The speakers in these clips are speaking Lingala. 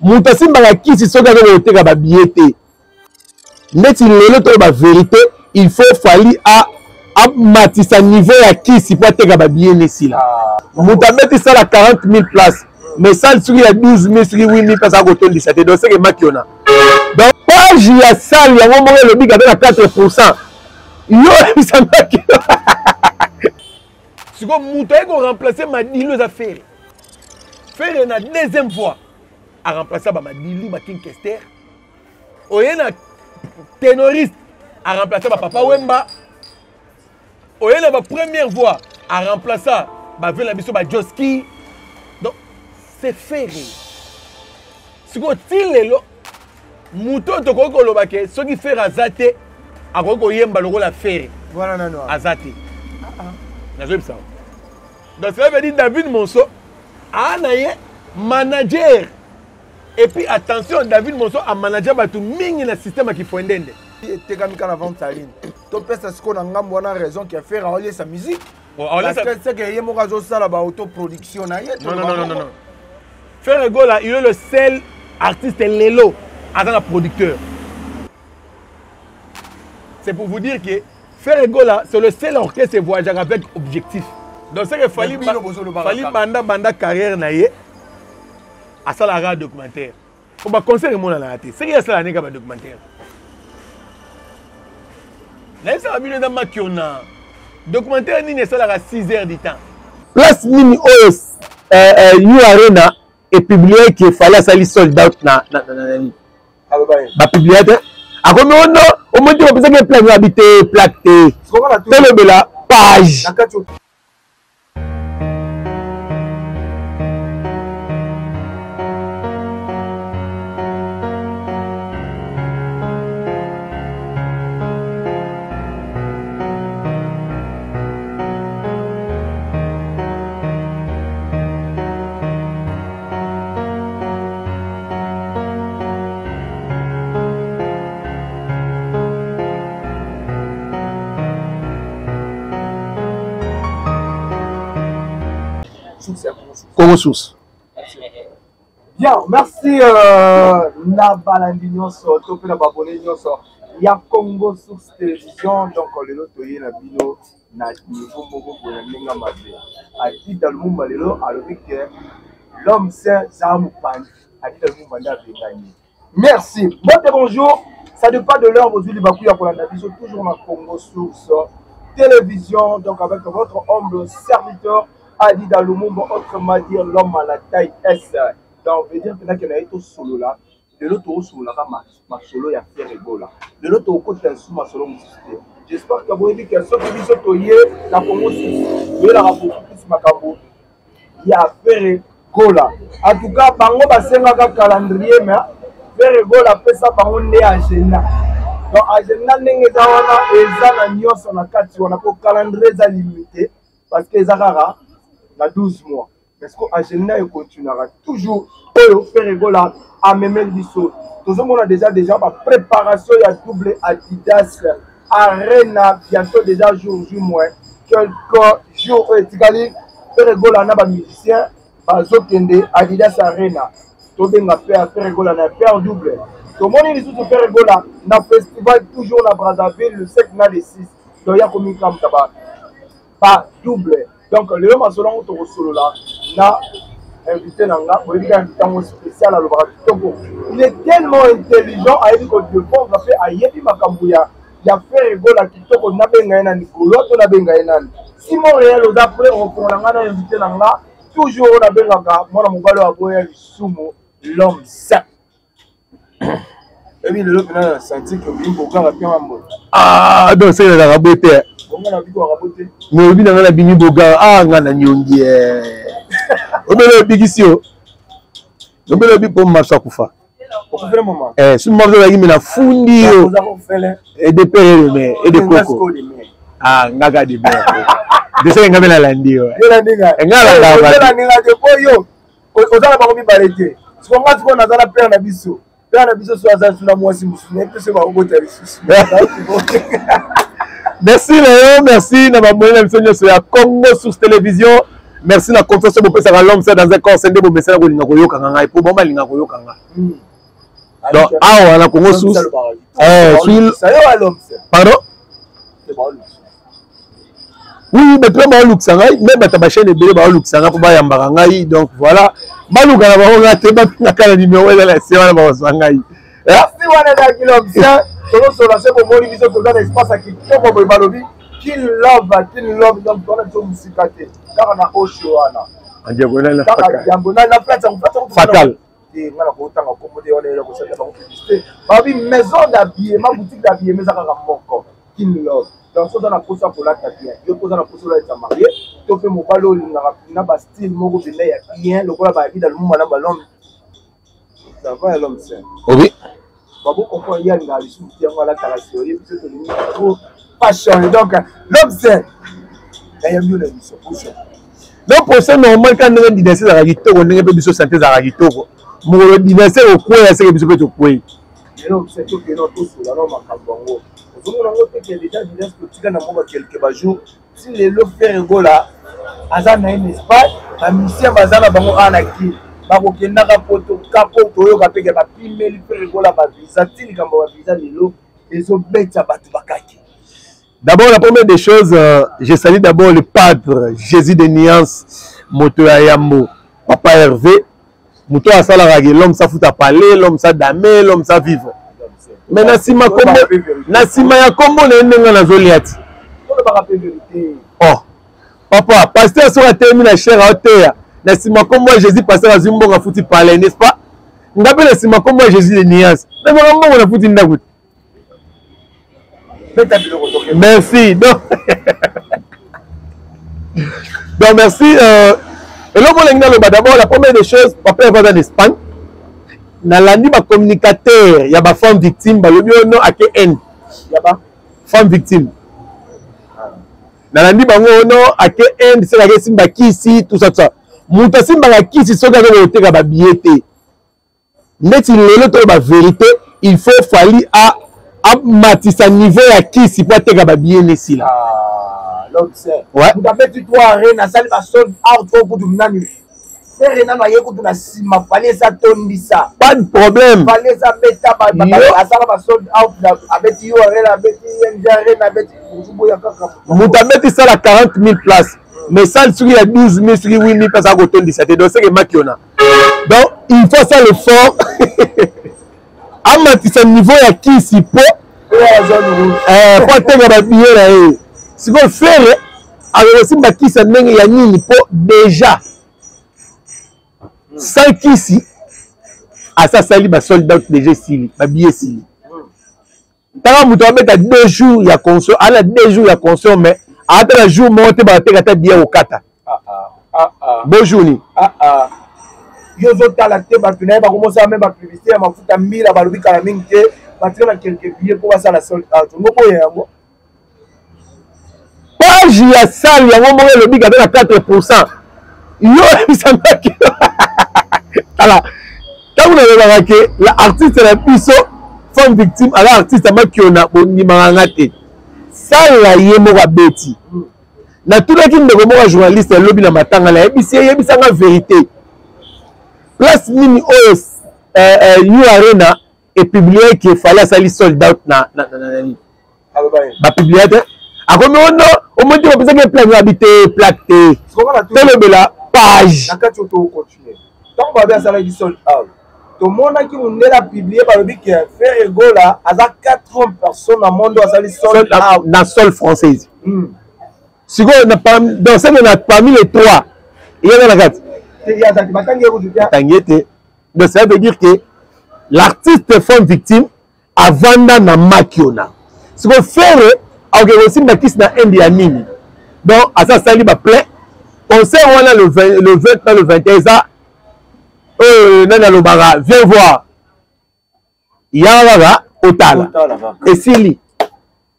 Moto asimbaka kisi soki aza koteka ba billet te. Neti lelo to ba vérité, il faut Fally a amatisa niveau ya kisi mpo ateka ba billet nesila. Moto abeti sala 40 000 places, mais salle soki ya 12 000 soki 8 000 places akotondisa te, donc seke makiona. Donc page ya salle yango moko elobi kaka na 4%. Yo oyebisa makiona. Sikoyo moto aye ko remplacer Madilu eza Ferre. Ferre na deuxième voix a remplacer ba Madilu, ba King Kester. Oye na ténoriste a remplacer ba Papa Wemba. Oye na ba première voix a remplacer ba vieux na biso ba Josky. Donc c'est Ferre. Sikoyo ti lelo moto oyo tokoki koloba ke soki Ferre aza te akoki koyemba lokola Ferre aza te. Nazoyebisa yo. Donc cela veut dire David Monso a na ye manager. Et puis attention, David Monso a manager bato mingi na système ya Kifuendende. Etekami kaka na vente saline. Topesa sikoyo na ngambo wana raison ke Ferre aoliesa musique. Bon, aoliesa Parce que c'est que ye moko azosala ba autoproduction na ye. Non, non, non, non, non. Ferre Gola, il est le seul artiste lelo aza na producteur. C'est pour vous dire que Ferre Gola, c'est le seul orchestre voyageant avec objectif. Donc c'est que Fally Fally banda banda carrière na ye asalaka documentaire. Po ba concert emonanaka te. Soki asala neka ba documentaire. Nayebisaka bino eza makiona. Documentaire nini esalaka 6 heures du temps. Place nini oyo U Arena epublie que Fally asali sold out na na na nani. Bapublie te. Akomi ono omoni te bapesaki plaque abi te plaque te. Tolobela page. Congo Source. Bien, merci na balandi nyonso to mpe na babone nyonso ya Congo Source Télévision. Donc lelo toye na bino na niveau moko boye na ndenge mabe. Adida Lumumba lelo alobi ke l'homme saint za mopanzi. Adida Lumumba nde abengani. Merci. Mbote bonjour. Ça dépend de l'heure bozwi libaku ya kolanda biso toujours na Congo Source Télévision. Donc avec votre humble serviteur Adida Lumumba, autrement dire l'homme à la taille S. Donc veut dire que nakenda ye tosolola lelo tokosololaka masolo ya Ferre Gola. Lelo tokokotela lisusu masolo mosusu te. J'espère que boyebi ke soki biso toye na Congo Source toyelaka beaucoup plus makambo ya Ferre Gola. En tout cas bango basengaka calendrier mais Ferre Gola apesa bango nde agenda. Donc agenda ndenge eza wana eza na nyonso na kati wana po calendrier eza limité parce que eza kaka na 12 mois. Parce que agenda ekontinuaka toujours oyo Ferre Gola amemeli biso. Tozomona déjà ba préparation ya double Adidas Arena bientôt déjà jour jour moins quelques jours oyo etikali Ferre Gola na ba musiciens bazokende Adidas Arena. Tobenga pe Ferre Gola na paire double. Tomoni lisusu Ferre Gola na festival toujours na Brazzaville le 5 na le 6. Donc ya komikamta ba double. Donc lelo masolo yango tokosolola na invité na nga, boyebi kaka invité yango spécial alobaka kitoko. Il est tellement intelligent, ayebi ko défendre pe ayebi makambo ya Ferre Gola kitoko. Nabenga ye nani Gaulois to nabenga ye nani? Simon Réel oza prêt okofongola nga na invité na nga toujours oyo nabengaka mwana mobali oyo aboya lisumu, l'homme saint. Ebi lelo pena na senti que obimi boganga pe mambo. Ah, donc c'est la rabote. Bonga na biko rabote. Mais obi na nga na bimi boganga, ah nga na nyongi eh. Obele obikisi yo. Obele obi po maso akufa. Okufela mama. Eh, si maso azalaki me na fundi yo. Et de père et de mère, et de koko. Ah, nga ka de mère. Dese nga me na landi yo. Yo landi nga. Nga la la. Yo landi nga te po yo. Oza na bango mibale te. Siko nga sikoyo naza na père na biso. Père na biso so aza na mwasi mosusu, nayebi te soki bakobota lisusu. Merci na yo, merci na babone na biso nyonso ya Congo Source Télévision. Merci na confiance oyo bopesaka l'homme ça dans un corps nde bomesana kolinga koyokanga ngai mpo bango balinga koyoka nga. Donc awa na Congo sous pardon. Oui, bato wana baolukisa ngai me bato ya bachaine ebele baolukisa ngai mpo bayambaka ngai. Donc voilà, baluka na bango ngai te, bapingaka na numero eza na se wana, bakozwa ngai. Merci. Wana ezalaki l'homme saint. Tozosola se bomoni biso toza na espace ya kitoko boye, balobi Kin Love, Kin Love. Donc towana biso mosika te, kaka na osho wana. Diagonal. Kaka diagonal na place yango, place yango. Fatal. Te, nga na kotanga kombo te wana, ela kosalela bango publicité. Babi maison d'habillement, boutique d'habillement eza kaka moko, Kin Love. Donc soki oza na mposa kolata bien, yo mpe oza na mposa olatisa marie to mpe mobali oyo olingaka na bastyle moko mpenza ya bien lokola bayabida lumumba na balombe, ça va, l'homme saint? Oui. Babo comprendre, ye alingaka lisusu te yango alataka sérieux, biso tolingi trop fashion. Donc l'homme saint, nayambi yo na émission prochaine. Donc procès normal, kaka ndenge dynastie ezalaka kitoko, ndenge mpe biso sante ezalaka kitoko. Mokolo dynastie ekokwea, seke biso mpe tokwei. Lelo biso tokende tosola na makambo yango, ozomona yango te ke déjà dynastie totika na mwa bakelke bajour ti lelo Ferre Gola aza na ye na Espagne, bamisien baza na bango awa na Kini, bakokendaka poto kako. Toyoka mpe ke bapimeli Ferre Gola bavisa ti likambo ya bavisa lelo ezobetisa bato bakaki. D'abord, la première des choses, je salue d'abord le padre Jésus de Nuance, moto ya yambo, papa Hervé, moto asalaka ke l'homme ça fout à parler, l'homme ça dame, l'homme ça vivre. Mais na nsima kombo, na nsima ya kombo na ye ndenge nazolia ti. Tolobaka mpe vérité. Oh, papa, pasteur soki atelemi na chaire aoteya, na nsima kombo ya Jésus, pasteur azwi mbongo afuti palais, n'est-ce pas? Nga mpe na nsima kombo ya Jésus de Nuance, nazwaka mbongo nafuti ndako te. Beta biloko toke. Merci. Donc merci. Eloko olingi naloba, d'abord la première des choses, papa Eva aza na Espagne. Nalandi bacommunicateur ya bafemme victime, balobi oyo no ake Inde. Yaba femme victime, nalandi bango oyo no ake Inde, soki ake simba kisi, tout ça, tout ça. Moto asimbaka kisi soki aza koteka babillet te. Neti lelo toyeba vérité, il faut Fally amatisa niveau ya kisi mpo ateka babillet nesila. Ah, l'homme saint. Ouais. Moto abeti trois arena, asali ba sold out oyo kutu nani Ferre nano aye kutu na nsima, Fally eza tondisa. Pas de problème. Fally eza beta, asala ba sold out, abeti yo arena, abeti ING arena, abeti boya kaka. Moto abeti sala 40 000 places, mais sale soki ya 12 000, soki 8 000 place, akotondisa te. Donc seke makiona. Donc il faut ça l'effort, amatisa niveau ya kisi mpo po ateka babillet na ye. Sikoyo Ferre akokosimba kisi ya ndenge ya nini? Mpo déjà sans kisi asi asali basold out déjà, esili, babillet esili. Tanga moto abeta 2 jours ya concert, ala 2 jours ya concert, mais ata na jour moko te bateka ata billet kokata. Bonjour ni. Yo ozotala te, bato na ye bakomosala me bapublicité ya mafuta mbila, balobi kala mingi te batika na quelque billet mpo basala sold out ngo boye yango. Page ya salle yango moko elobi kata na 4%. Yo oyebisangaki tala, ntango nalobaka ke la artiste na biso femme victime aza artiste amakiona, bondimaka nga te. Sala ye moko abeti. Natunaki ndeko moko ya journaliste alobi na matanga, nayebisi ye, yebisanga vérité, place nini oyo New Arena epublie ke Fally asali sold out na nini? Bapublie te. Akomi ono omoni te, bapesaki plaque abi te, plaque te, tolobela page. Na kati oyo tokocontinue, ntango babi asalaki sold out, tomonaki mondele apublie, balobi ke Ferre Gola aza 4 personne na monde oyo asali sold out na sol française. Sikoyo dans ce na parmi les trois, eyaka na kati. Batangi ye te. Donc ça veut dire que l'artiste femme victime avanda na makiona. Sikoyo Ferre akoki kosimba kisi na Inde ya nini? Donc aza asali baplein concert wana le 20, le 20 na le 21 eza oyo nani alobaka, viens voir, yaka kaka otala, esili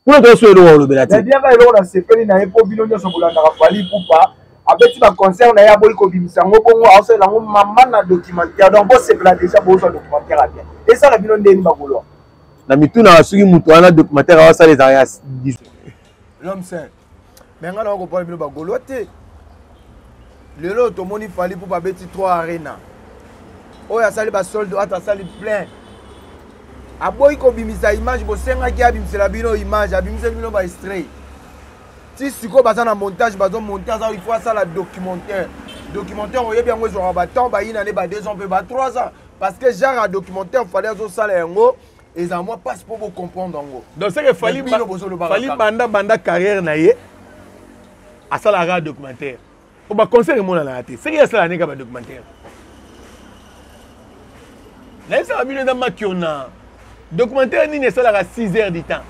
kuna, toso eloko olobela te. Biaka eloko nasepeli na ye mpo bino nyonso bolandaka Fally Ipupa, abeti baconcert na ye, aboyi kobimisa yango bongo, aosalela yango mama na documentaire. Donc bosepela déjà, bozwa documentaire ya bien, esala bino ndeni bagoloa. Na mitunaka soki moto wana documentaire awasala ezalaka ya l'homme saint, mais ngai na kopona bino bagoloa te. Lelo tomoni Fally Ipupa abeti 3 arena. Oyo asali ba solde ata asali plein. Aboyi kobimisa image, bosengaki abimisela bino image, abimiseli bino ba extrait. Ti sikoyo baza na montage, bazo monter, aza il faut asala documentaire. Documentaire oyebi yango ezwaka ba temps, ba une année, ba 2 ans pe ba 3 ans. Parce que genre ya documentaire Fally azosala yango ezala mwa mpasi mpo bocomprendre yango. Donc c'est que Fally Fally banda banda carrière na ye asalaka documentaire. Po ba concert emonanaka te. Seki asala ndenge ba documentaire. Nayebisaka bino eza makiona. Documentaire nini esalaka 6 heures du temps?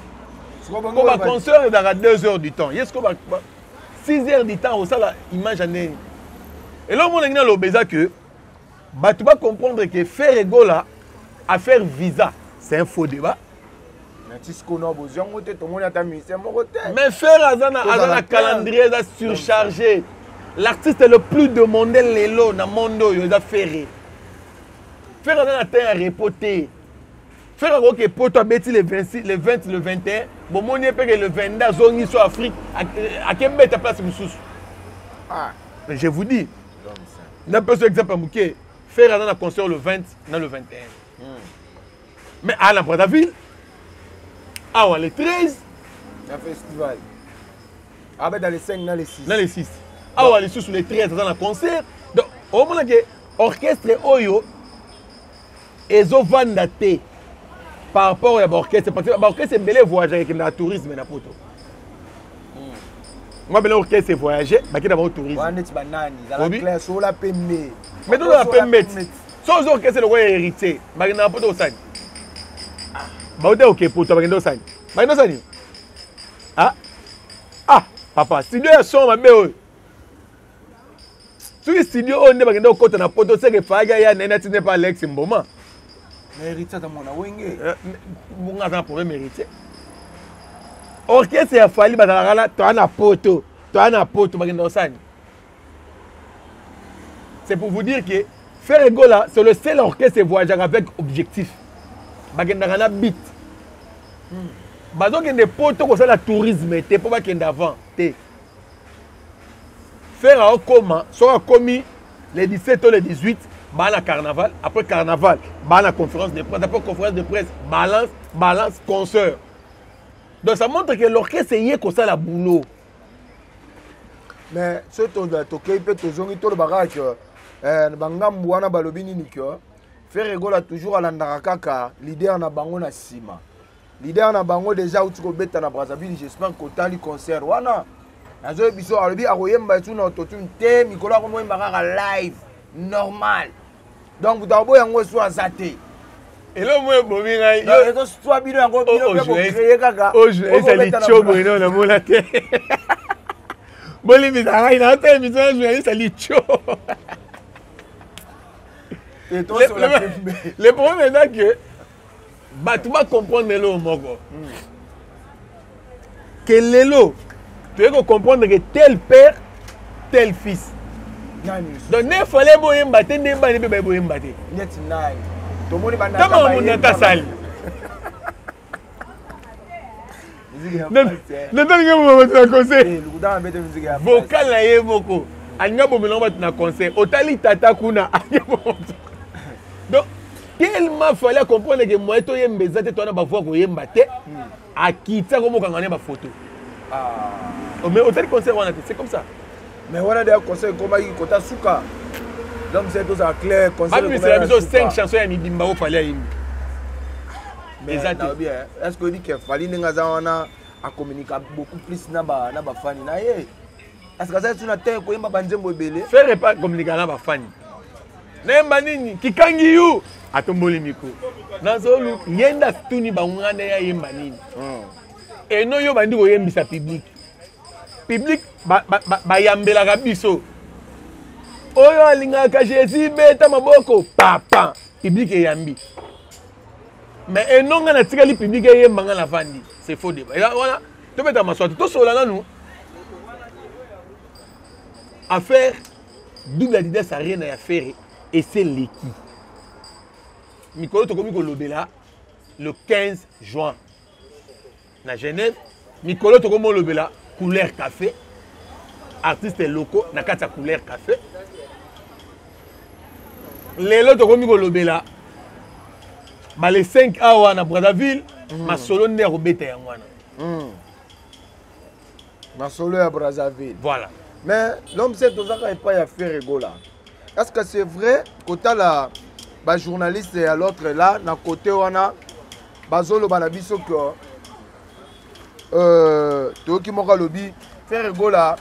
Po ba concert ezalaka 2 heures du temps. Ye siko ba 6 heures du temps osala image ya ndenge. Eloko mona ngi naloba eza que bato ba comprendre que Ferre Gola affaire visa c'est un faux débat. Na tisco no bozwi yango te, tomoni ata musicien moko te. Mais Ferre aza na aza na calendrier eza surchargé. L'artiste le plus demandé lelo na monde oyo eza Ferre. Ferre aza na temps ya repos te. Ferre akoki poto abeti le 26, le 20, le 21, bomoni ye mpe ke le 22 azongi so Afrique akebeta place mosusu. Ah. Mais je vous dis, napesa exemple ya moke, Ferre aza na concert le 20 na le 21. Mais à la Brazzaville, awa le 13, na festival. Abeta le 5 na le 6. Na le 6. Awa lisusu le 13 aza na concert. Donc omona ke orchestre oyo ezovanda te par rapport ya baorchestre, parce que baorchestre ebele voyageaka ekendaka tourisme na poto. Moi bele orchestre voyager bakenda bango tourisme. Wana neti banani, zala clair, sola pembe. Mais toza pembe ti. So ozo orchestre lokola héritier, bakenda na poto osani. Bauta oke poto bakenda osani. Bakenda osani. Ah ah papa, studio ya son mabe oyo. Soki studio oyo nde bakenda kokota na poto, seke fayaki aya na ye natinde pa Alex Mboma. Mais héritier aza mwana wenge. Bonga aza na problème héritier. Orchestre ya Fally bazalaka na toa na poto, toa na poto bakenda kosani. C'est pour vous dire que Ferre Gola, c'est le seul orchestre voyageant avec objectif. Bakendaka na beat. Bazokende poto kosala tourisme te po bakende avant te. Ferre akoma, soki akomi le 17 ou le 18, ba na carnaval, après carnaval, ba na conférence de presse, après conférence de presse, balance, balance, concert. Donc ça montre que l'orchestre ye kosala boulot. Mais soki tokei mpe tozongi tolobaka ke bangambu wana balobi nini ke Ferre Gola toujours alandaka kaka leader na bango na nsima. Leader na bango déjà auti kobeta na Brazzaville, j'espère kotali concert wana. Nazoyebi biso alobi akoyemba esu na autotune te, mikolo akomoyemba kaka live normal. Donc moto akoboya yango esu aza te. Eloko moko ebomi ngai. Donc, ezoswa bino yango, bino mpe bocreye kaka. Oyo journaliste Okobeta na alicho boye nao namona te. Bolimbisa ngai, naotala émission ya journaliste alicho. Le problème eza que bato bacomprendre eloko moko. Ke lelo toyei kocomprendre que tel père, tel fils. Donc ne fallait boyemba te nde bani mpe baye boyemba te. Neti nani? Tomoni ba Ntango monata asali. Nata alingi aboma bato na concert. Vocal na ye moko alingi abomela bato na concert. Otali tata kuna alingi aboma bato. Donc tellement fallait comprendre que moyen toyemba eza te, towana ba voix koyemba te. Akiti akomokanga ne ba photo. Ah. Mais otali concert wana te, c'est comme ça. Mais wana d'ailleurs concert ekomaki kota suka. Donc c'est tout ça clair, concert. Babimisela biso 5 chansons ya mibimba oyo Fally ayembi. Eza te. Est-ce que dit que Fally ndenge aza wana a communique beaucoup plus na ba na ba fani na ye? Est-ce que aza tuna te koyemba ba nzembo ebele? Ferre pas communique na ba fani. Nayemba nini? Kikangi yu atomboli micro. Nazolu yenda tuni bango nga nde yayemba nini? Eno yo bandi koyembisa public. Public bayambelaka biso. Oyo alingaka Jésus beta maboko papa. Public eyambi. Mais eno nga natikali public eyemba nga navandi. C'est faux débat. Eza wana tobeta maswati tosola nanu. Affaire double Adidas Arena ya Ferre eseleki. Mikolo tokomi kolobela le 15 juin na Genève. Mikolo tokomi kolobela couleur café. Artiste locaux na kati ya couleur café. Lelo tokomi kolobela ba les 5 awa na Brazzaville, masolo nde ya kobeta yango wana. Masolo ya Brazzaville. Voilà. Mais l'homme c'est tozaka epai ya Ferre Gola. Est-ce que c'est vrai kotala ba journaliste ya l'autre là na côté wana bazoloba na biso que toyoki moko alobi Ferre Gola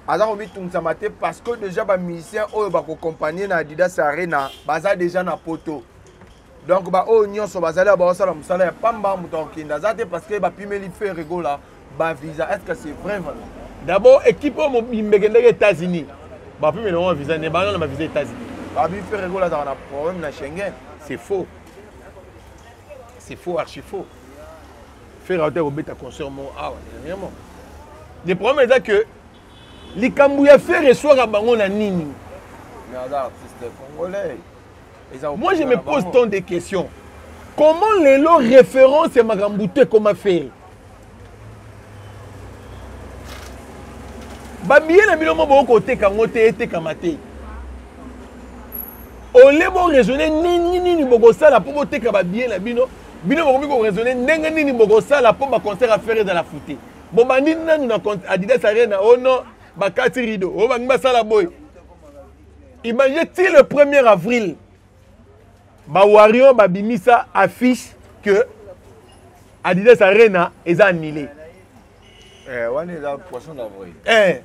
aza komitungisama te parce que déjà ba musicien oyo bakokompagne na Adidas Arena baza déjà na poto. Donc ba oyo nyonso bazali baosala mosala ya pamba, moto akokende aza te parce que bapimeli Ferre Gola ba visa. Est-ce que c'est vrai vraiment? D'abord équipe oyo mobimba ekendaki États-Unis bapimeli bango visa ne bana na ba visa États-Unis. Babi Ferre Gola azalaka na problème na Schengen. C'est faux. C'est faux, archi faux. Ferre autait kobeta concert moko awa dernièrement. Le problème eza que likambo ya Ferre eswaka bango na nini? Mais aza artiste congolais. Moi je me pose tant de questions. Comment lelo référence ya makambo te ekoma Ferre? Babiye na bino mo bokoteka yango te, etekama te. Ole bo raisonner nini nini bokosala mpo boteka babiye na bino, bino bokomi koraisonner ndenge nini bokosala mpo baconcert ya Ferre ezala fute. Bobandi nanu na Adidas Arena, oh non, bakati rideau, oh bangi basala boye. Imagine ti le 1er avril ba Warrior babimisa affiche que Adidas Arena eza annulé. Eh, wana eza poisson d'avril. Eh.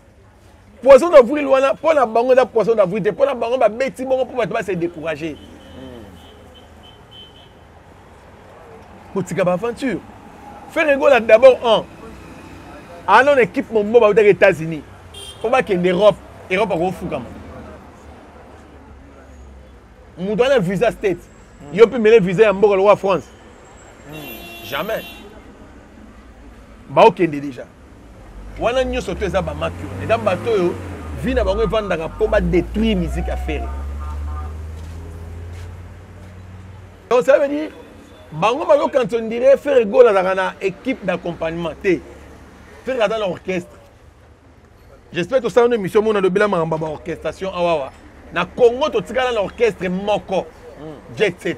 Poisson d'avril wana mpo na bango eza poisson d'avril te, mpo na bango babeti bongo mpo bato ba se décourager. Kotika ba aventure. Ferre Gola d'abord un. Ana na équipe mombo bautaki États-Unis. Mpo bakende Europe, Europe akofukama. Moto wana visa state. Yo mpe mele visa ya mboka lokola France. Jamais. Baokende déjà. Wana nyonso to eza ba makio. Eza bato oyo vie na bango evandaka mpo ba détruire musique ya Ferre. Donc ça veut dire bango bazokanisa on dirait Ferre Gola azalaka na équipe d'accompagnement te. Ferre aza na orchestre. J'espère tosala na émission mona lobela makambo ya baorchestration awawa. Na Congo totikala na orchestre moko. Jet Set.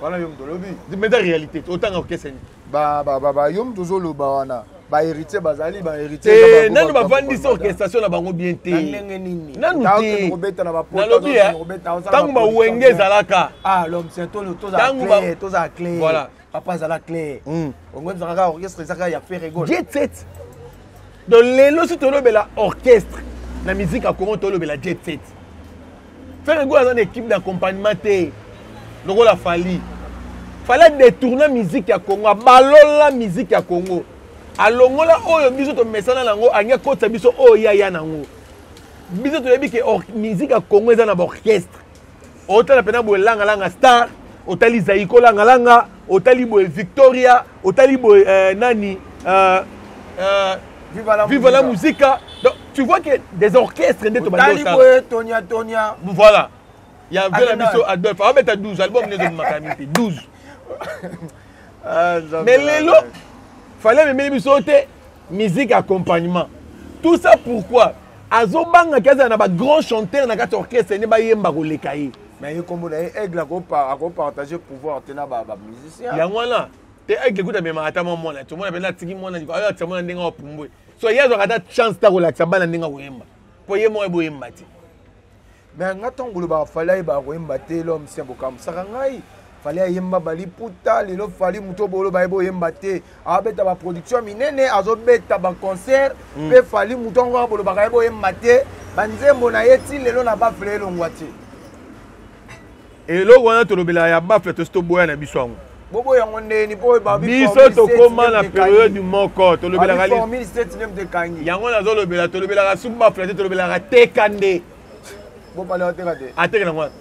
Wana yo moto olobi. Mais eza réalité, otanga orchestre nini? Ba yo moto ozoloba wana. Ba héritier bazali, ba héritier eza ba nanu bavandisi orchestration na bango bien te. Na ndenge nini? Nanu Ntango te. okende kobeta na ba poto, Nalobi, okende kobeta, osala ntango ba ba production wenge bien. ezalaka. Ah, l'homme, c'est toi, toza Ntango ba clair, toza clair. Voilà. Papa azala clair. Ongo ezalaka orchestre ezalaka ya Ferre Gola. Jet Set. Donc lelo si tolobela orchestre na musique ya Congo tolobela Jet Set. Ferre Gola aza na équipe d'accompagnement te. Lokola Fally. Fally a détourné musique ya Congo, abalola musique ya Congo. Alongola oyo biso tomesana nango, angi akotisa biso oyo ya ya nango. Biso toyebi ke musique ya Congo eza na ba orchestre. Otala pena boye langa langa star, otali Zaiko langa langa, otali boye Victoria, otali boye nani Viva la Viva la musica. musica. Donc tu vois que des orchestres nde tobandi Otali osala. boye Tonia Tonia. Voilà. Il y a Vieux Adonai. Biso Adolphe. Ah, beta 12 album nde ezobimaka mingi te, 12. Ah, Nzambe Mais na lelo, ngai. fallait memeli biso te musique accompagnement. Tout ça pourquoi? Azobanga ki azala na ba grand chanteur na kati orchestre nde bayemba koleka ye. Mais ye kombo na ye Aigle akopartage pouvoir te na ba musicien. Yango wana te Aigle kuta memaka ata mwa mwana, tomona mpenza atiki mwana liko, ayo atia mwana ndenge apumbwe. So ye azwaka ata chance ta kolakisa bana ndenge akoyemba. Po ye moko eboyemba te. Mais nga ntango bolobaka Fally ayebaka koyemba te, l'homme saint bokamusaka ngai. Fally ayemba baliputa, lelo Fally moto boloba ye boyemba te. Abeta ba production minene, azobeta ba concert, pe Fally moto yango bolobaka ye boyemba te. Ba nzembo na ye ti lelo na bafle elongwa te. Eloko wana tolobela ya bafle tosi toboya na biso yango. Bobo yango ndeni po ba bi Biso formule tokoma sept na nde ekangi. période moko, tolobelaka Ba bi li- formule sept nde moto ekangi. Yango nazolobela, tolobelaka su bafle te, tolobelaka teka nde. Bo pale ateka te. Ateka nango wana.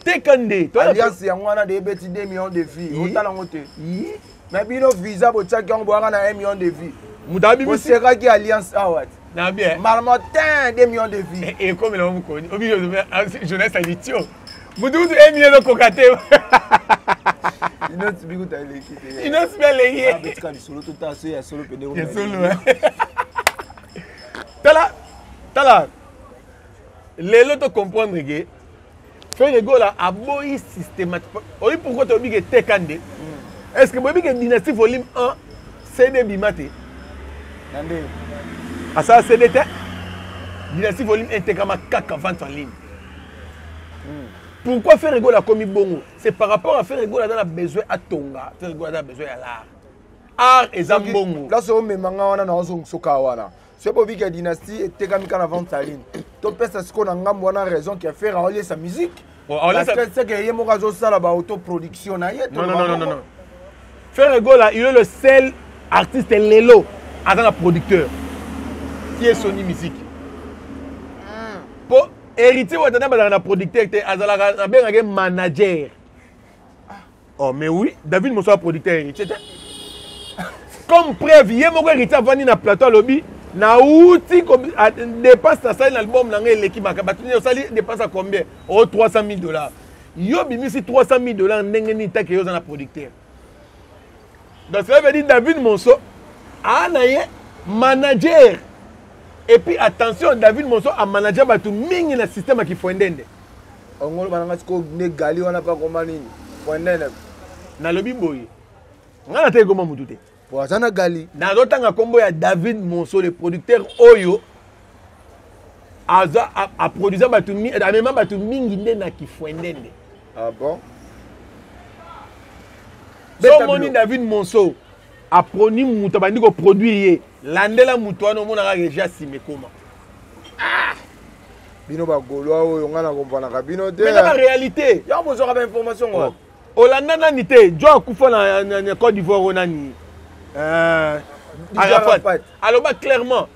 Teka nde. Toza na Alliance yango wana de ebeti 2 millions de vues. Yi. Otala yango te. Yi. Mais bino visa botiaki yango boyaka na 1 million de vues. Moto abimisi. Bosekaki alliance awa te. Na bien. Marmotin 2 millions de vues. Eh, eh, comme il a un connu. Obi, je vais, ah, si, jeunesse a dit, tiens. Moto kutu 1 million okoka te. Inosi bi kuta eleki te. Inosi bi aleki. Ah, betika lisolo, totala so ya solo pende Ya solo, hein. Tala, lelo to comprendre que Ferre Gola aboyi systématique. Oyi pourquoi toyebi ke teka nde? Est-ce que boyebi ke Dynastie volume 1 CD bima te? Na nde. Asala CD te? Dynastie volume 1 tekama kaka vente en ligne. Pourquoi Ferre Gola akomi bongo? C'est par rapport à Ferre Gola aza na besoin atonga, Ferre Gola aza na besoin ya l'art. Art eza mbongo. Place omema nga wana na ozongisoka wana. Soki bobiki ya Dynastie etekami kaka na vente en ligne. Topesa sikoyo na ngambo wana raison ke Ferre aoliesa musique. Parce que c'est que ye moko azosala ba autoproduction na ye. Non, non, non, non, non. Ferre Gola, il est le seul artiste lelo aza na producteur qui est Sony Music. Po Héritier Watanabe azalaka na producteur te, azalaka nabengaka manager. Oh mais oui, David Mosso producteur Héritier te. Comme preuve, ye moko Héritier avandi na plateau alobi nauti dépense nasali na album na ngai eleki maka bato nini osali dépense ya combien? Oh 300 000 $. Yo bimisi 300 000 $ ndenge nini take yo oza na producteur? Donc cela veut dire David Monso a na ye manager. Et puis attention, David Monso a manager bato mingi na système ya Kifuendende. Ongolo bananga sikoyo nde gali wana mpe akoma nini? Fuendende. Nalobi boye, ngai nateki koma mutu te. Po aza na gali. Nazotanga nkombo ya David Monso, le producteur oyo aza aproduisa bato, amema bato mingi nde na Kifuendende. Ah bon? So omoni David Monso aproni moto abandi koproduire ye, landela moto wana, omonaka regia nsima ekoma. Ah! Bino bagaulois oyo ngai nakompanaka bino te. Mais na baréalité yango bozwaka bainformation ngo. Oh. Olanda nani te, jo akufa na Côte d'Ivoire oyo nani, Arafat aloba clairement,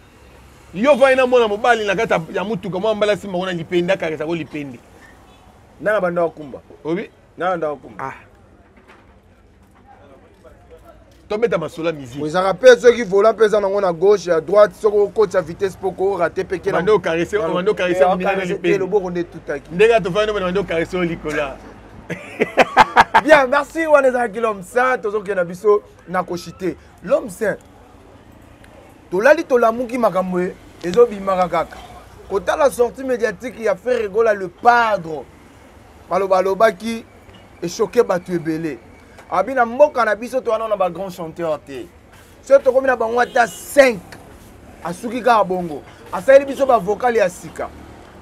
yo vai na mwana mobali na kati ya motuka, mwa mbala nsima kuna lipende akarisako lipende. Nana banda wakumba. Obi nana banda wakumba. Ah. Tobeta masolo ya musique. Ezalaka mpe soki volant mpe eza nango na gauche ya droite, soki okotisa vitesse mpo korate mpe. Bande ocaresse, bande ocaresse moninga na lipende. Loboko nde etutaki. Ndenge tofandi, bande ocaresse oyo likolo. Bien, merci. Wana ezalaki l'homme saint. Tozokende na biso na koshite l'homme saint. Tolali, tolamuki, makambo ezobimaka kaka. Kotala sortie médiatique ya Ferre Gola le padre, maloba alobaki echoquer bato ebele. Abi na mboka na biso towana na bagrand chanteur te, soki tokomi na bango ata 5, asuki kaka bongo. Asaleli biso bavokale ya sika,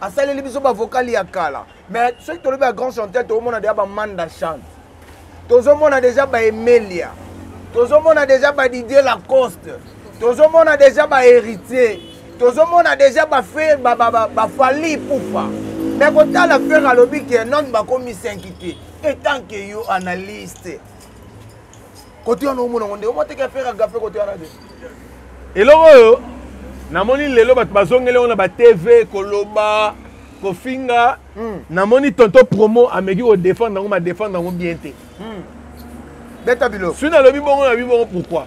asaleli biso bavokale ya kala, mais soki tolobi ya grand chanteur, tokomona deja bamanda chante, tozomona deja baemelia, tozomona deja badidier Lacoste, tozomona deja bahéritier, tozomona deja baFally Ipupa. Mais kotala Ferre, alobi ke nani bakomi 5 te. Etant ke yo analyste, kote wana omona ngo nde omoteke Ferre agafe kote wana te? Eloko oyo namoni lelo, bato bazongeli yango na batv, koloba, kofinga. Namoni tonto promo ameki kodefendre yango, madefendre yango bien te. Beta biloko. Soki nalobi bongo, nalobi bongo pourquoi?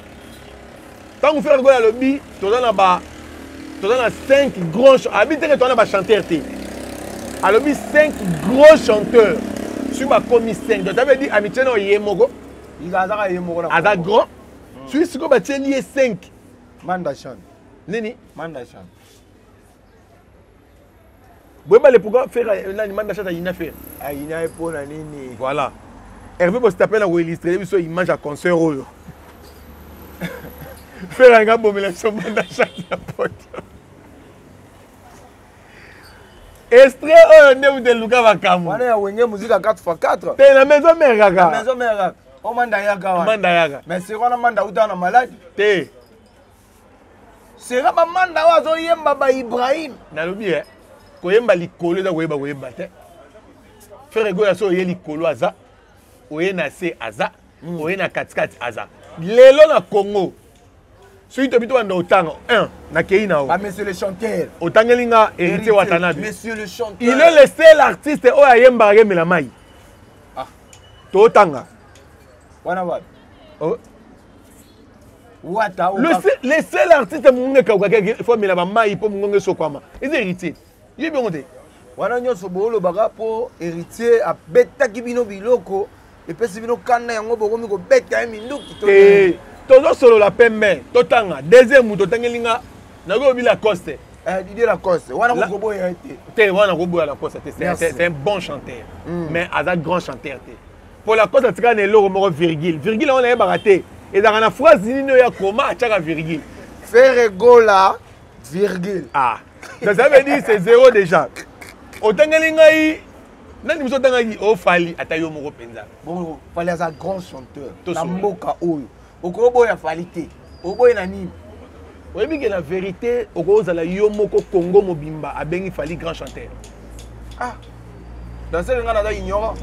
Ntango Ferre Gola alobi toza na 5 grands, abi teke toza na bachanteur te, alobi 5 grands chanteurs. Soki bakomi 5, donc ça veut dire amitié na ye moko. Azaka ye moko. Aza grand. Soki sikoyo batieli ye 5. Manda chante. Nini? Manda chante. Boyeba le pourquoi Ferre, nani, Manda Chante ayina Ferre. Ayina ye mpo na nini? Voilà, Hervé Bostape na koillustre biso image ya concert oyo Ferre alinga abomela biso Manda Chante ya poto. Extrait oyo nde mutu eluka makambo. Wana ya Wenge Musica 4x4. Te, na Maison Mère kaka. Maison Mère kaka o Manda yaka wana. Manda yaka. Mais seko wana Manda uta na maladi. Te. Sera bamanda oyo azoyemba ba Ibrahim. Nalobi e koyemba likolo eza koyeba koyemba te. Ferre Gola, so oye likolo aza, oye na se aza, oye na katikati aza. Lelo na Congo, soki tobi tobanda otanga 1, nakei na o monsieur le chanteur. Otangeli nga Héritier Watanabe. Monsieur le chanteur. Il est le seul artiste oyo ayembaka emela mai. Ah. Totanga. Wana wapi? Oh. Wata. Le seul artiste mongongo ekawukaki, fo amela bamai mpo mongongo esokwama, eza Héritier. Yebi yango te. Wana nyonso boolobaka mpo Héritier abetaki bino biloko, epesi bino kanda, yango bokomi kobeta ye minduki. Te, tozosolola pembe. Totanga deuxième moto, otangeli nga, nakoki obi Lacoste. Eh, Didier Lacoste wana koboya ye te. Te, wana koboya Lacoste te, c'est un bon chanteur mais aza grand chanteur te. Mpo Lacoste atikala na eloko moko, virgule, virgule yango nayebaka te ezalaka na phrase nini oyo akoma atiaka virgule. Ferre Gola, virgule. Ah, donc ça veut dire c'est zéro déjà. Otangeli ngai nani mosu? Otangaki ofali ata yo moko mpenza. Bon, Fally aza grand chanteur na mboka oyo. Okoboya Fally te, oboye na nini? Oyebi ke na vérité okozala yo moko, Congo mobimba abengi Fally grand chanteur. Ah, dans ce nga naza ignorant.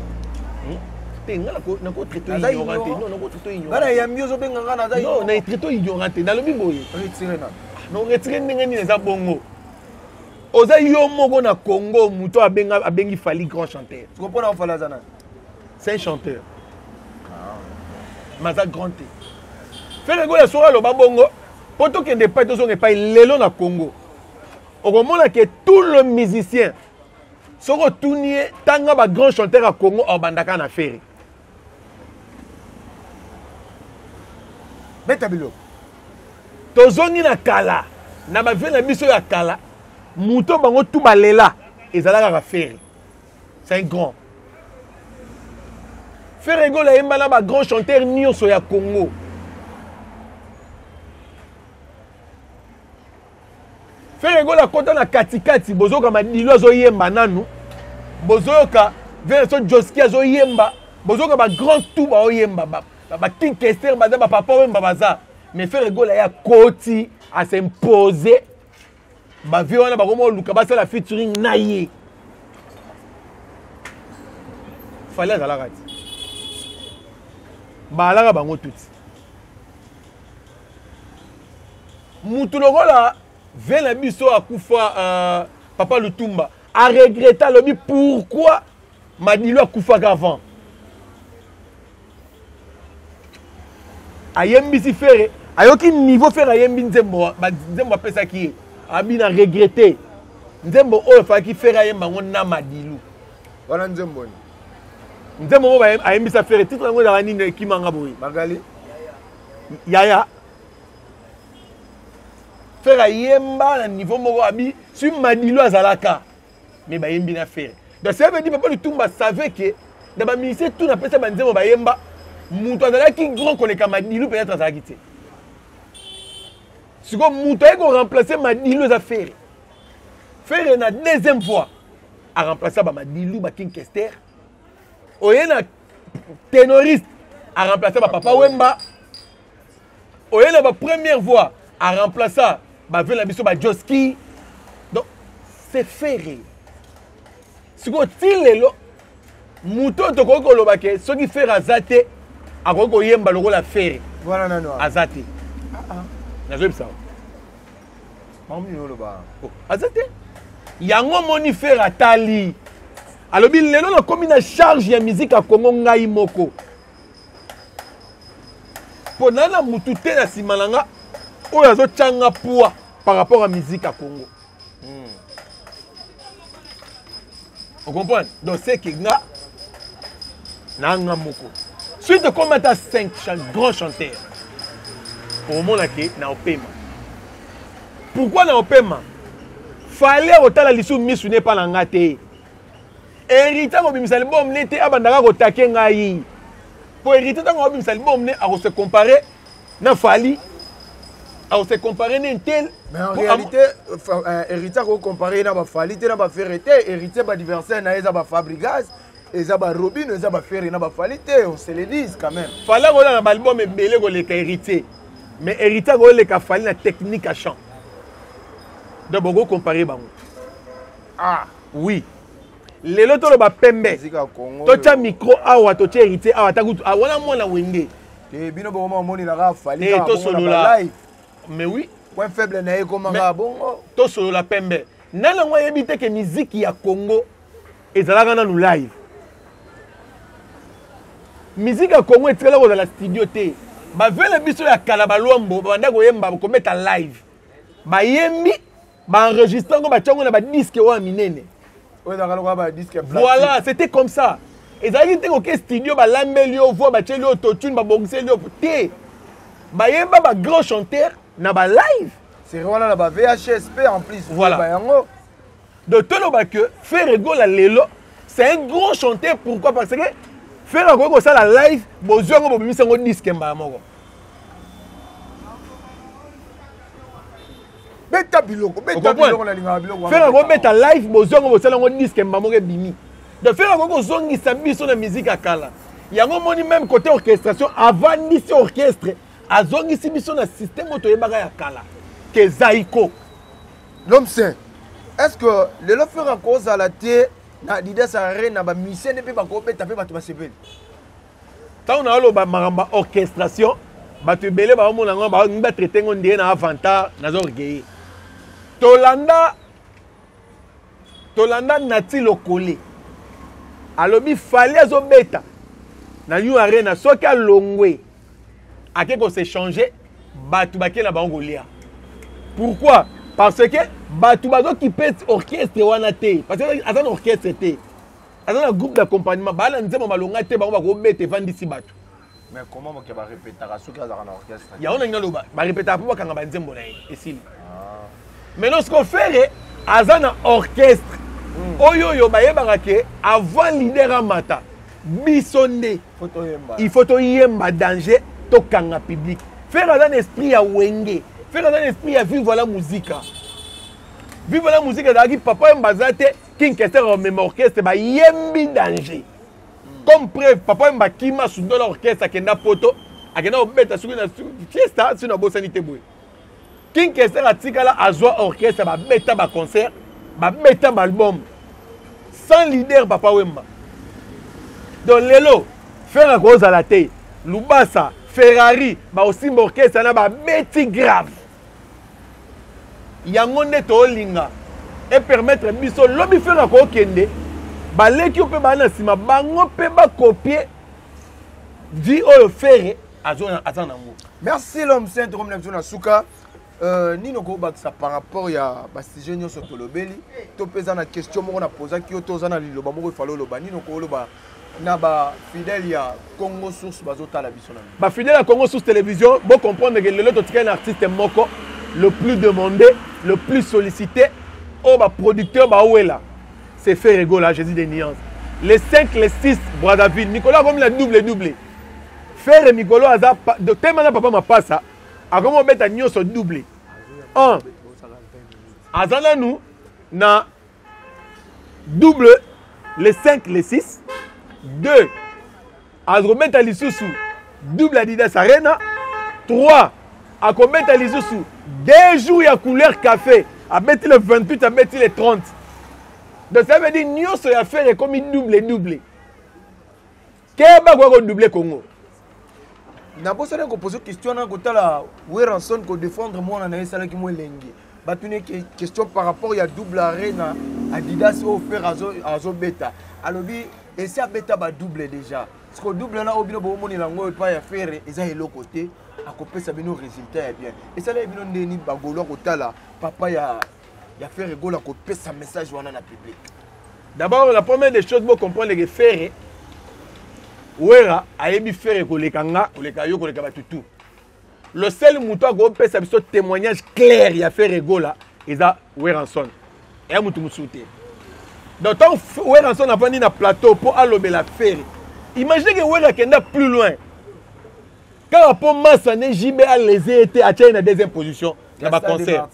Te, nga nakotraite ignorant te. Non, nakotraite ignorant. Nga na yambi, ozobenga nga naza. Non, na traite ignorant te. Nalobi boye. Retire na. Non, retire ndenge nini? Eza bongo, oza yo moko na Congo moto abengi Fally grand chanteur. Mpona Fally aza nani? C'est un chanteur mais aza grand te. Ferre Gola soki aloba bongo mpo tokende epai, tozonga epai. Lelo na Congo okomona ke tout le musicien, soki otuni ye tanga bagrand chanteur ya Congo, abandaka na Ferre. Beta biloko. Tozongi na kala, na bavie na biso ya kala, moto bango tu balela ezala kaka Ferre. C'est un grand. Ferre Gola ayemba na bagrand chanteur nyonso ya Congo. Ferre Gola akɔta na katikati, bozoyoka Madilu azoyemba nanu, bozoyoka verso Joski azoyemba, bozoyoka bagrand tout baoyemba, baking Kester baza, bapapa oyemba baza, mais Ferre Gola ye akoti, as'impose. Bavie wana bakoma oluka basala featuring na ye. Fally azalaka ti baalaka bango tuti mutu lokola ve na biso akufa, papa Lutumba aregrete, alobi pourquoi Madilu akufaka avant. Ayembisi Ferre, ayoki niveau Ferre ayembi nzembo, nzembo apesaki ye, abi na regrete nzembo oyo efalaki Ferre ayemba yango na Madilu. Wana nzembo nini? Nzembo moko ayembisa Ferre, titre yango ezalaka nini? Ekimanga boye. Magali. Yaya Ferre ayemba na niveau moko, abi si Madilu azalaka, mais bayembi na Ferre. Donc ça veut dire papa Lutumba savait que na bamusicien tout napesa banzembo bayemba, moto azalaki grand koleka Madilu peut-être azalaki te. Sikoyo moto aye koremplace Madilu eza Ferre. Ferre na deuxième fois aremplace bamadilu, baking Kester. Oye na ténoriste, aremplace bapapa Wemba. Oye na bapremière voix, aremplaça bave na biso bajoski. Donc c'est Ferre. Sikoyo ti lelo moto oyo tokoki koloba ke soki Ferre aza te akoki koyemba lokola Ferre wana nano aza te. Nazoyebisa. Makambo oloba. Aza te. Yango omoni Ferre atali, alobi lelo nakomi na charge ya musique ya Congo ngai moko, mpo na na mutu te na nsima na nga oyo azotyanga poids par rapport à musique ya Congo. Ocomprendre? Donc c'est que nga na nga moko soki tokómi ata 5 grands chanteurs, omona ke na opema. Pourquoi na opema? Fally akotala lisu misu ne epa na nga te. Héritier akobimisa album ne te, abandaka kotake ngai, mpo Héritier ntango akobimisa album ne akose compare na Fally, akose compare ne ntel. Mais en réalité Héritier akocompare na baFally te, na baFerre te. Héritier, baadversaire na ye eza baFabregas, eza baRobino, eza baFerre na baFally te, on se le dise quand même. Fally akola na baalbum ebele koleka Héritier, mais Héritier akoleka Fally na technique ya chant. Donc bokocompare bango. Ah. Oui, lelo toloba pembe, totya micro awa, totya Héritier awa, ta kutu wana mwana Wenge. Bino bokoma omonelaka Fally. Tosolola, mais oui. Point faible na ye ekomaka bongo. Tosolola pembe, nani yango ayebi te ke miziki ya Congo ezalaka nanu live? Miziki ya Congo etikala kozala studio te. Bavele biso ya kala, balwambo, babanda koyemba, kobeta live, bayembi, baenregistre yango, batia yango na badisque oyo ya minene. Voilà, c'était comme ça. Ezalaki te koke studio, balambeli yo voix, batieli yo autotune, babongiseli yo te. Bayemba bagrand chanteur na balive. Série wana na ba VHS pe en plus. Voilà. Ba yango. Donc toloba que Ferre Gola lelo c'est un grand chanteur pourquoi parce que Ferre akoki kosala live bozwi yango bobimisi yango disque mbala moko. Beta biloko, beta biloko na lingaka biloko. Ferre akobeta live bozwi yango bosala yango disque mbala moko ebimi. Donc Ferre akoki kozongisa biso na musique ya kala. Yango omoni même côté orchestration avandisi orchestre azongisi biso na système oyo toyebaka ya kala ke Zaiko. L'homme saint, est-ce que lelo Ferre akozala te na Adidas Arena ba musiciens nde mpe bakobeta mpe bato basepeli? Ntango naoloba makambo ya orchestration, bato ebele baomona yango balingi batraite yango ndenge na avantar, naza orgueilleux. Tolanda Nati Lokole alobi Fally azobeta na New Arena, soki alongwe ake ko se changer, bato bake na bango kolia. Pourquoi? Parce que bato bazokipe orchestre wana te, parce que aza na orchestre te, aza na groupe d'accompagnement, baa na nzembo malonga te, bango bakobeta evandisi bato. Mais comment moke barepetaka soki azalaka na orchestre? Yango nangi naloba, barepetaka mpo bakanga banzembo na ye esili. Maintenant sikoyo Ferre aza na orchestre oyo oyo bayebaka ke avant leader amata biso nde il faut toyemba danger, tokanga public. Ferre aza na esprit ya Wenge, Ferre aza na esprit ya Vive la Musica. Vive la Musica ezalaki papa Wemba aza te, King Kester amema orchestre bayembi danger. Comme preuve, papa Wemba akima sundola orchestre, akenda poto, akenda kobeta soki na fiesta, soki nabosani te boye. King Kester atikala azwa orchestre, babeta ba concert, babeta ba album sans leader papa Wemba. Donc lelo Ferre akozala te, Lubasa, Ferrari baosimba orchestre na babeti grave. Yango nde tolinga e permettre biso lobi Ferre akokende, baleki yo mpe baa na nsima bango mpe bakopie vie oyo Ferre aza nango. Merci l'homme saint, tokomi na biso na suka. Nini okobakisa par rapport ya basujet nyonso tolobeli, to mpe eza na question moko napozaki yo, to oza na liloba moko efale oloba, nini okoloba na bafidèle ya Congo Source bazotala biso na bafidèle ya Congo Source Télévision? Bocomprendre que lelo totikali na artiste moko le plus demandé, le plus sollicité, oyo baproducteur baowela, c'est Ferre Gola, Jésus des nuances. Les 5, les 6, Brazzaville, Nicolas akomi na double double. Ferre mikolo aza tema na papa Mapasa, akomi obeta nyonso double. 1 aza nanu na double les 5, les 6. 2 azobeta lisusu double Adidas Arena. 3 akobeta lisusu 2 jours ya couleur café, abeti le 28, abeti le 30. Donc ça veut dire nyonso ya Ferre ekomi double double. Keba koya kodouble Congo. Nabosani kopose question na kotala Werrason kodefendre mwana na ye, esalaki mwa elengi. Batuni question par rapport ya double arena Adidas oyo Ferre azobeta, alobi esi abeta badouble déjà, siko double na oyo bino bomonela yango epai ya Ferre eza eloko te, akopesa bino résultat ya bien. Esalaki bino ndeni bagolo kotala papa ya Ferre Gola kopesa message wana na public? D'abord, la première des choses, bocomprendre que Ferre, Wera ayebi Ferre koleka nga, koleka yo, koleka bato tout. Le seul moto akopesa biso témoignage clair ya Ferre Gola eza Werrason, eya motu mosusu te. Donc ntango Werrason avandi na plateau mpo alobela Ferre, imagine ke Wera akenda plus loin kaka mpo masa ne JB alese ye te, atia ye na deuxième position na baconcert.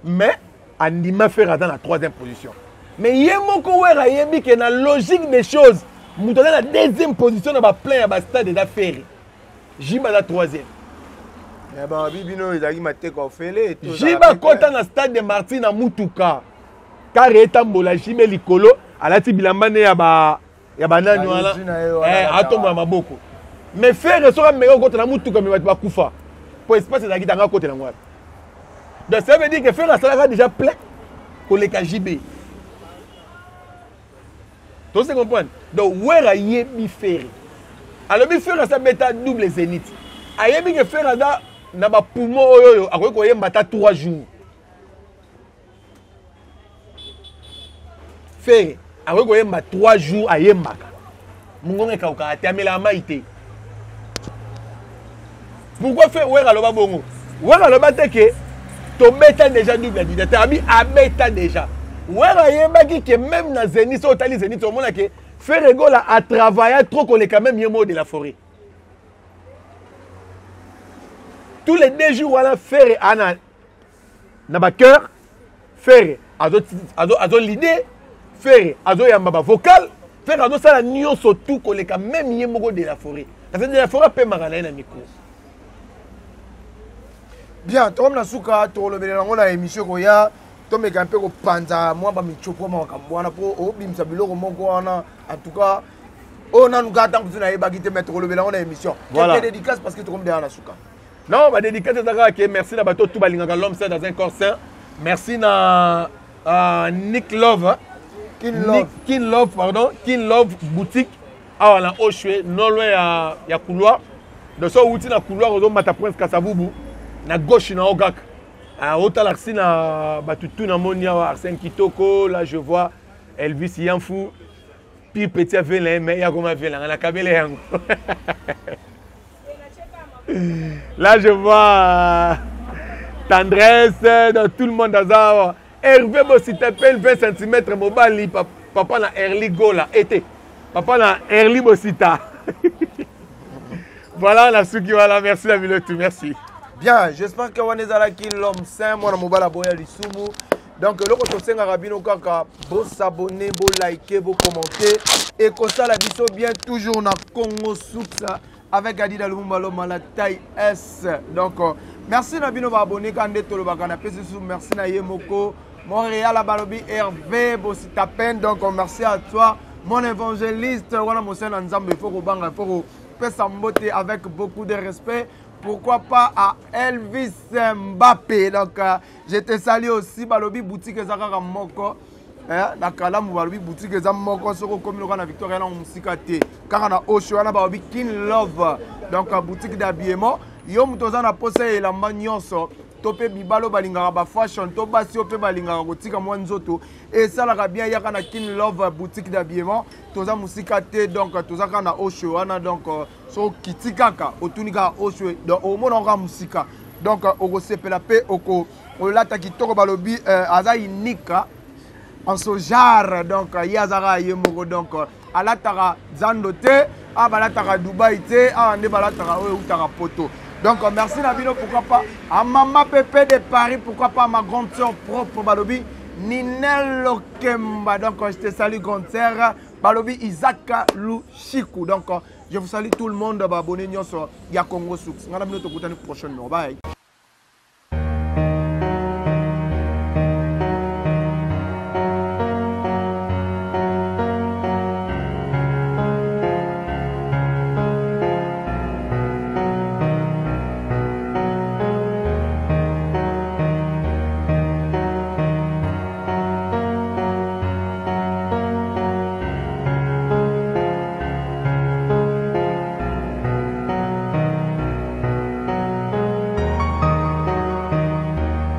Mais andima Ferre aza na troisième position, mais ye moko Wera ayebi ke na logique des choses, moto aza na deuxième position na baplein ya bastade eza Ferre, JB aza troisième. Babi bino ezalaki mateka ofele. JB akɔta na stade de Martyr na mutuka kare etambola, JB likolo alati bilamba ne ya ba ya banani wana, atombola maboko. Mais Ferre soki ameka kokota na mutuka, me bato bakufa po espace ezalaki tanga akotela yango wapi. Donc ça veut dire que Ferre asalaka déjà plein koleka JB, tose comprendre. Donc Wera ayebi Ferre, alobi Ferre asa beta double Zénith, ayebi ke Ferre aza na bapoumon oyo oyo akoki koyemba ata 3 jours. Ferre akoki koyemba 3 jours, ayembaka mongongo ekaukaka te, amelaka mai te. Pourquoi Ferre, Wera aloba bongo? Wera aloba te ke tobeta déjà double Adidas te, abi abeta déjà. Wera ayebaki ke même na Zenith, soki otali Zenith omona ke Ferre Gola a travailla trop koleka même ye moko de la forêt. Tous les deux jours wana Ferre ana na ba cœur, Ferre azo azo azo l'idée, Ferre azo yamba ba vocal, Ferre azo sala nyonso tout koleka même ye moko de la forêt. Parce que de la forêt apemaka na ye na micro. Bien, tokomi na suka, tokolobelela yango na émission ekoya. Tomeka mpe kopanza mwa bamichopo mwa makambo wana mpo obimisa biloko moko wana. En tout cas oyo nanu kaka ntango mosusu nayebaki te, mais tokolobela yango na émission. Voilà. Quelques dédicaces parce que tokomi deja na suka. Non, ba dédicace eza kaka ke merci na bato tout balingaka l'homme saint dans un corps saint. Merci na Nick Love, hein? Kin Love. Nick, Kin Love, pardon, Kin Love boutique awa na Oshwe, non loin ya couloir. Donc so outi na couloir ozomata Prince Kasavubu na gauche na ogaka. Ah, otala si na bato tout na moni awa Arsène Kitoko, là je vois Elvis Yanfou, pire petit avela mais ya koma vela na kabele yango. Là je vois Tendresse, dans tout le monde aza Hervé Bosita peine 20 cm mobali papa na Erli Gola été papa na Erli Bosita. Voilà la suki, voilà, merci la tout, merci. Bien, j'espère que wana ezalaki l'homme saint mwana mobala boya lisumu. Donc eloko tosengaka bino kaka bo s'abonner, bo liker, bo commenter et kosala biso bien toujours na Congo Source avec Adida Lumumba l'homme à la taille S. Donc merci na bino ba abonner kande tolobaka na pesi sous merci na ye moko Montréal balobi Hervé Bositapen. Donc merci à toi mon évangéliste wana mosena nzambe, il faut kobanga, il faut kopesa mbote avec beaucoup de respect. Pourquoi pas à Elvis Mbappé. Donc je te salue aussi balobi boutique eza kaka moko. Na kalamu balobi boutique eza moko soko okomi loka na Victoria na mosika te kaka na Osho wana balobi Kin Love. Donc boutique d'habillement, yo moto oza na posa ya elamba nyonso to mpe bibalo balingaka ba fashion to basi oyo mpe balingaka kotika mwa nzoto esalaka bien, yaka na Kin Love boutique d'habillement, toza mosika te. Donc toza kaka na Osho wana. Donc so okiti kaka otuni kaka Osho, donc omona kaka mosika. Donc okosepela mpe olata kitoko balobi aza unique en ce genre. Donc ye azaka ye moko. Donc alataka zando te, awa balataka Dubai te, awa nde balataka oyo eutaka poto. Donc merci na bino, pourquoi pas à Mama Pepe de Paris, pourquoi pas à ma grande sœur propre balobi Ninel Lokemba. Donc je te salue grande sœur balobi Isaac Lushiku. Donc je vous salue tout le monde, ba abonné nyonso ya Congo Source. Ngana bino tokutani prochainement. Bye.